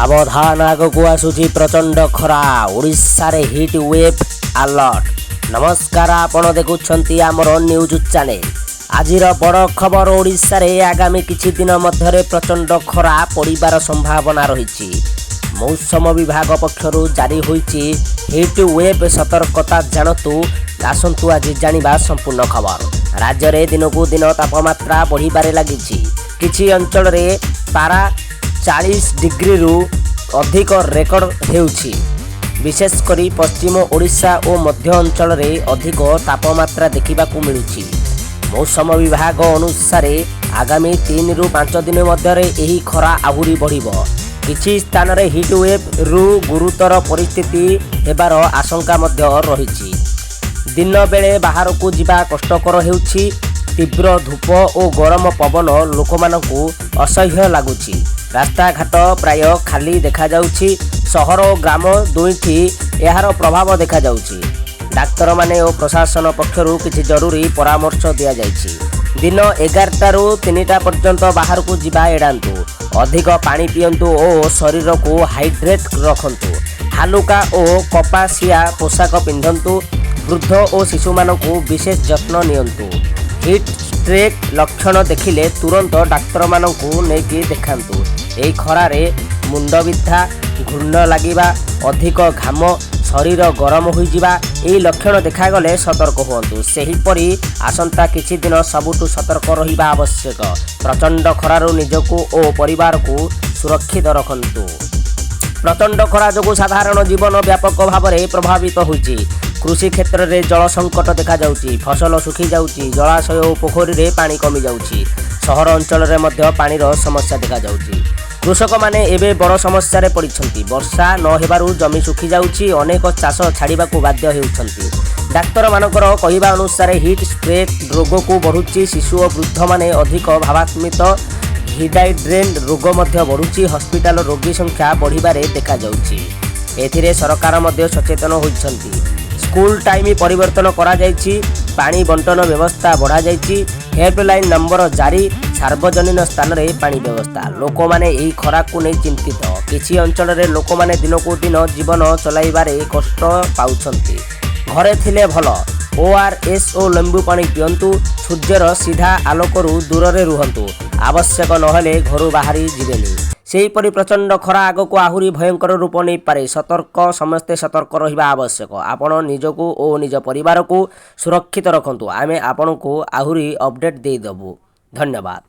ସାବଧାନ, ଆଗକୁ ଆସୁଛି ପ୍ରଚଣ୍ଡ ଖରା। ଓଡ଼ିଶାରେ ହିଟ୍ ୱେଭ୍ ଆଲର୍ଟ। ନମସ୍କାର, ଆପଣ ଦେଖୁଛନ୍ତି ଆମର ନ୍ୟୁଜ୍ ଚ୍ୟାନେଲ। ଆଜିର ବଡ଼ ଖବର, ଓଡ଼ିଶାରେ ଆଗାମୀ କିଛି ଦିନ ମଧ୍ୟରେ ପ୍ରଚଣ୍ଡ ଖରା ପଡ଼ିବାର ସମ୍ଭାବନା ରହିଛି। ମୌସମ ବିଭାଗ ପକ୍ଷରୁ ଜାରି ହୋଇଛି ହିଟ୍ ୱେଭ୍ ସତର୍କତା। ଜାଣନ୍ତୁ, ଆସନ୍ତୁ ଆଜି ଜାଣିବା ସମ୍ପୂର୍ଣ୍ଣ ଖବର। ରାଜ୍ୟରେ ଦିନକୁ ଦିନ ତାପମାତ୍ରା ବଢ଼ିବାରେ ଲାଗିଛି। କିଛି ଅଞ୍ଚଳରେ ପାରା 40 ଡିଗ୍ରୀରୁ ଅଧିକ ରେକର୍ଡ ହେଉଛି। ବିଶେଷ କରି ପଶ୍ଚିମ ଓଡ଼ିଶା ଓ ମଧ୍ୟ ଅଞ୍ଚଳରେ ଅଧିକ ତାପମାତ୍ରା ଦେଖିବାକୁ ମିଳୁଛି। ମୌସମ ବିଭାଗ ଅନୁସାରେ ଆଗାମୀ 3ରୁ 5 ଦିନ ମଧ୍ୟରେ ଏହି ଖରା ଆହୁରି ବଢ଼ିବ। କିଛି ସ୍ଥାନରେ ହିଟ୍ ୱେଭ୍ରୁ ଗୁରୁତର ପରିସ୍ଥିତି ହେବାର ଆଶଙ୍କା ମଧ୍ୟ ରହିଛି। ଦିନ ବେଳେ ବାହାରକୁ ଯିବା କଷ୍ଟକର ହେଉଛି। ତୀବ୍ର ଧୂପ ଓ ଗରମ ପବନ ଲୋକମାନଙ୍କୁ ଅସହ୍ୟ ଲାଗୁଛି। ରାସ୍ତାଘାଟ ପ୍ରାୟ ଖାଲି ଦେଖାଯାଉଛି। ସହର ଓ ଗ୍ରାମ ଦୁଇଠି ଏହାର ପ୍ରଭାବ ଦେଖାଯାଉଛି। ଡାକ୍ତରମାନେ ଓ ପ୍ରଶାସନ ପକ୍ଷରୁ କିଛି ଜରୁରୀ ପରାମର୍ଶ ଦିଆଯାଇଛି। ଦିନ 11ଟାରୁ 3ଟା ପର୍ଯ୍ୟନ୍ତ ବାହାରକୁ ଯିବା ଏଡ଼ାନ୍ତୁ। ଅଧିକ ପାଣି ପିଅନ୍ତୁ ଓ ଶରୀରକୁ ହାଇଡ୍ରେଟ୍ ରଖନ୍ତୁ। ହାଲୁକା ଓ କପାସିଆ ପୋଷାକ ପିନ୍ଧନ୍ତୁ। ବୃଦ୍ଧ ଓ ଶିଶୁମାନଙ୍କୁ ବିଶେଷ ଯତ୍ନ ନିଅନ୍ତୁ। ହିଟ୍ ଷ୍ଟ୍ରୋକ୍ ଲକ୍ଷଣ ଦେଖିଲେ ତୁରନ୍ତ ଡାକ୍ତରମାନଙ୍କୁ ନେଇକି ଦେଖାନ୍ତୁ। ଏହି ଖରାରେ ମୁଣ୍ଡବିନ୍ଧା, ଘୂର୍ଣ୍ଣ ଲାଗିବା, ଅଧିକ ଘାମ, ଶରୀର ଗରମ ହୋଇଯିବା, ଏହି ଲକ୍ଷଣ ଦେଖାଗଲେ ସତର୍କ ହୁଅନ୍ତୁ। ସେହିପରି ଆସନ୍ତା କିଛି ଦିନ ସବୁଠୁ ସତର୍କ ରହିବା ଆବଶ୍ୟକ। ପ୍ରଚଣ୍ଡ ଖରାରୁ ନିଜକୁ ଓ ପରିବାରକୁ ସୁରକ୍ଷିତ ରଖନ୍ତୁ। ପ୍ରଚଣ୍ଡ ଖରା ଯୋଗୁଁ ସାଧାରଣ ଜୀବନ ବ୍ୟାପକ ଭାବରେ ପ୍ରଭାବିତ ହୋଇଛି। କୃଷି କ୍ଷେତ୍ରରେ ଜଳ ସଙ୍କଟ ଦେଖାଯାଉଛି। ଫସଲ ଶୁଖିଯାଉଛି। ଜଳାଶୟ ଓ ପୋଖରୀରେ ପାଣି କମିଯାଉଛି। ସହର ଅଞ୍ଚଳରେ ମଧ୍ୟ ପାଣିର ସମସ୍ୟା ଦେଖାଯାଉଛି। କୃଷକମାନେ ଏବେ ବଡ଼ ସମସ୍ୟାରେ ପଡ଼ିଛନ୍ତି। ବର୍ଷା ନ ହେବାରୁ ଜମି ଶୁଖିଯାଉଛି। ଅନେକ ଚାଷ ଛାଡ଼ିବାକୁ ବାଧ୍ୟ ହେଉଛନ୍ତି। ଡାକ୍ତରମାନଙ୍କର କହିବା ଅନୁସାରେ ହିଟ୍ ଷ୍ଟ୍ରୋକ୍ ରୋଗକୁ ବଢ଼ୁଛି। ଶିଶୁ ଓ ବୃଦ୍ଧମାନେ ଅଧିକ ଭାବାତ୍ମିତ। ଡିହାଇଡ୍ରେସନ୍ ରୋଗ ମଧ୍ୟ ବଢ଼ୁଛି। ହସ୍ପିଟାଲ ରୋଗୀ ସଂଖ୍ୟା ବଢ଼ିବାରେ ଦେଖାଯାଉଛି। ଏଥିରେ ସରକାର ମଧ୍ୟ ସଚେତନ ହୋଇଛନ୍ତି। ସ୍କୁଲ ଟାଇମ୍ ପରିବର୍ତ୍ତନ କରାଯାଇଛି। ପାଣି ବଣ୍ଟନ ବ୍ୟବସ୍ଥା ବଢ଼ାଯାଇଛି। ହେଲ୍ପଲାଇନ୍ ନମ୍ବର ଜାରି। ସାର୍ବଜନୀନ ସ୍ଥାନରେ ପାଣି ବ୍ୟବସ୍ଥା। ଲୋକମାନେ ଏହି ଖରାକୁ ନେଇ ଚିନ୍ତିତ। କିଛି ଅଞ୍ଚଳରେ ଲୋକମାନେ ଦିନକୁ ଦିନ ଜୀବନ ଚଲାଇବାରେ କଷ୍ଟ ପାଉଛନ୍ତି। ଘରେ ଥିଲେ ଭଲ। ଓଆରଏସ୍ ଓ ଲେମ୍ବୁ ପାଣି ପିଅନ୍ତୁ। ସୂର୍ଯ୍ୟର ସିଧା ଆଲୋକରୁ ଦୂରରେ ରୁହନ୍ତୁ। ଆବଶ୍ୟକ ନହେଲେ ଘରୁ ବାହାରି ଯିବେନି। ସେହିପରି ପ୍ରଚଣ୍ଡ ଖରା ଆଗକୁ ଆହୁରି ଭୟଙ୍କର ରୂପ ନେଇପାରେ। ସତର୍କ, ସମସ୍ତେ ସତର୍କ ରହିବା ଆବଶ୍ୟକ। ଆପଣ ନିଜକୁ ଓ ନିଜ ପରିବାରକୁ ସୁରକ୍ଷିତ ରଖନ୍ତୁ। ଆମେ ଆପଣଙ୍କୁ ଆହୁରି ଅପଡେଟ୍ ଦେଇଦେବୁ। ଧନ୍ୟବାଦ।